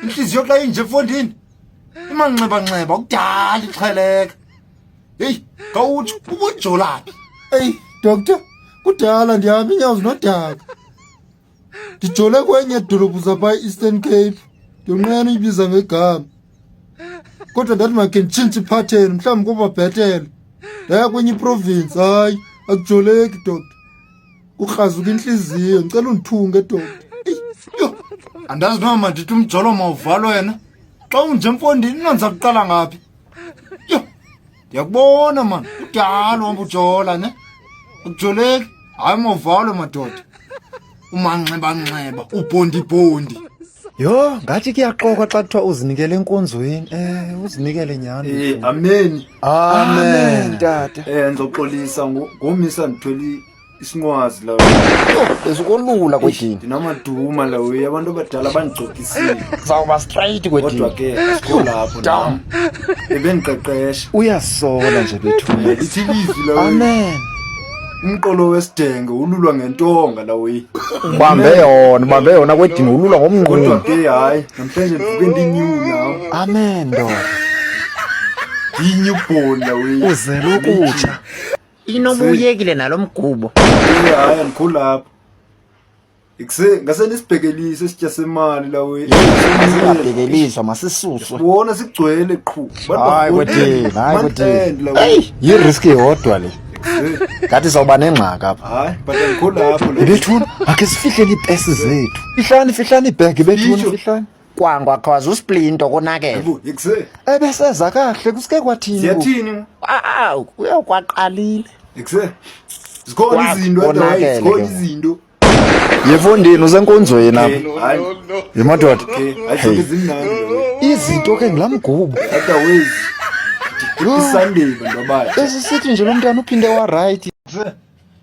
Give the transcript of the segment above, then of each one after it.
Inhliziyo xa inje mfondini imanxebanxeba kudala ixheleka. Heyi, khawutsho ubujolaphi? Eyi, doctor, kudala ndihamba iinyawo zinodaka. Ndijole kwenye dolophu zapha e-Eastern Cape. Ndiyonqena uyibiza ngegama. Kodwa ndathi makhe nditshintshe iphatheni mhlawumbi kuba bhetele. Ndaya kwenye iprovinsi, hayi, akujoleki doctor. Kukrazuka intliziyo, ndicela undithunge doctor. Eyi, yho, andazi noba mandithi umjolo mawuvalwe wena. Xa unje mfondini inonza kuqala ngaphi? Yho, ndiyakubona mani, kudala uhamba ujola ne? Akujoleki, hayi mawuvalwe madoda. Umanxebanxeba, ubhondibhondi. Yho, ngathi kuyaxokwa xa kuthiwa uzinikele enkonzweni. Eh, uzinikele nyhani. Eh, amen. Amen. Tata. Eh, ndizoxolisa ngomisa ndithwele isinqwazi la. Besikolula kwedini. Ndinamaduma la we abantu abadala bandigcokisile. Zawuba straight kwedini. Kodwa ke asikho lapho nam. Ebendiqeqesha. Uyasola nje bethuna. Lithi ilizwi la we. Amen. Umqolo wesidenge ululwa ngentonga la we. Ubambe yona, ubambe yona kwedini ululwa Kodwa ngomnqumo. ke hayi namhlanje ndivuke ndinyu nam. Amen ndoda. Ndinyu born la we. Uzele ukutsha. Inoba uyekile nalo mgubo. Eh, hayi andikho lapho. Ikuse ngase nisibhekelise isitya semali la we. Singabhekeliswa masisuswe. Bona sigcwele qhu. Hayi kwedini, hayi kwedini. la we. Eyi, yi-risk yodwa le. Ngathi sawuba nengxaki apha. Hayi, but andikho lapho la. Bethuna, akhe sifihleni iipesi zethu. Fihlani, fihlani ibhegi bethuna, Itsho. fihlani. Kwangwa cause usplinto konakele. Yebo, ikuse. Ebeseza kahle kusuke kwathini? Ziyathini? Ah, uyokwaqalile. Ikuse. Zikhona izinto Konakele otherwise zikhona ke. izinto. Yefondini usenkonzweni apha. Okay, hayi. Yemadoda. Okay, hayi sonke zimnandi la we. Izinto ke ngilaa mgubo. Otherwise. Happy Sunday bantu abatsha. Esisithi nje lo mntana uphinde warayithi.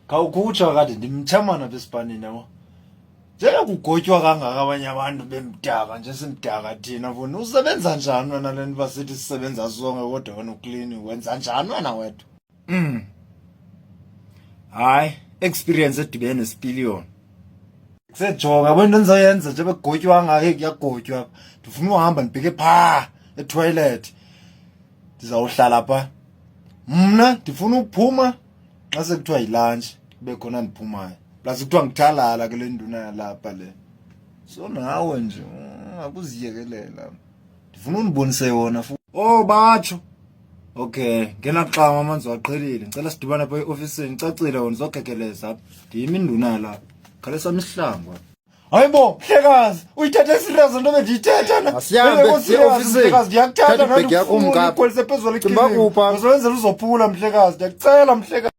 Khawukutsha kade ndimtshamana apha esipanini yabo. Njengokugotywa kangaka abanye abantu bemdaka nje simdaka thina funa usebenza njani wena le nto uba sithi sisebenza sonke kodwa wena uklini wenza njani wena wedwa? Hayi, experience edibene nesipiliyoni. Kusejonga yabo into endizoyenza nje begotywa kangaka kuyagotywa apha. Ndifuna uhamba ndibheke phaa ethoyilethi. Ndizawuhlala phaa. Mna ndifuna uphuma xa sekuthiwa yilantshi kube khona ndiphumayo. Plus kuthiwa ngithalala ke le nduna yalapha le. So nawe nje ungakuziyekelela. Ndifuna undibonise yona futhi. Oh batsho. Okay, ngena xama amanzi waqhelile. Ngicela sidibane apha eofisini. Cacile wena uzogegeleza apha. Ndiyimi induna yalapha. Khale sami isihlangu apha. Hayi bo, mhlekazi, uyithethe serious into bendiyithetha na. Asihambe, Bengekho siye serious, ofisini. Mhlekazi, ndiyakuthanda Thatha ibhegi yakho umkapha. Ukhwelise phezulu Cimba ekliniki. kupha. Uzowenzela uzophula mhlekazi, ndiyakucela mhlekazi.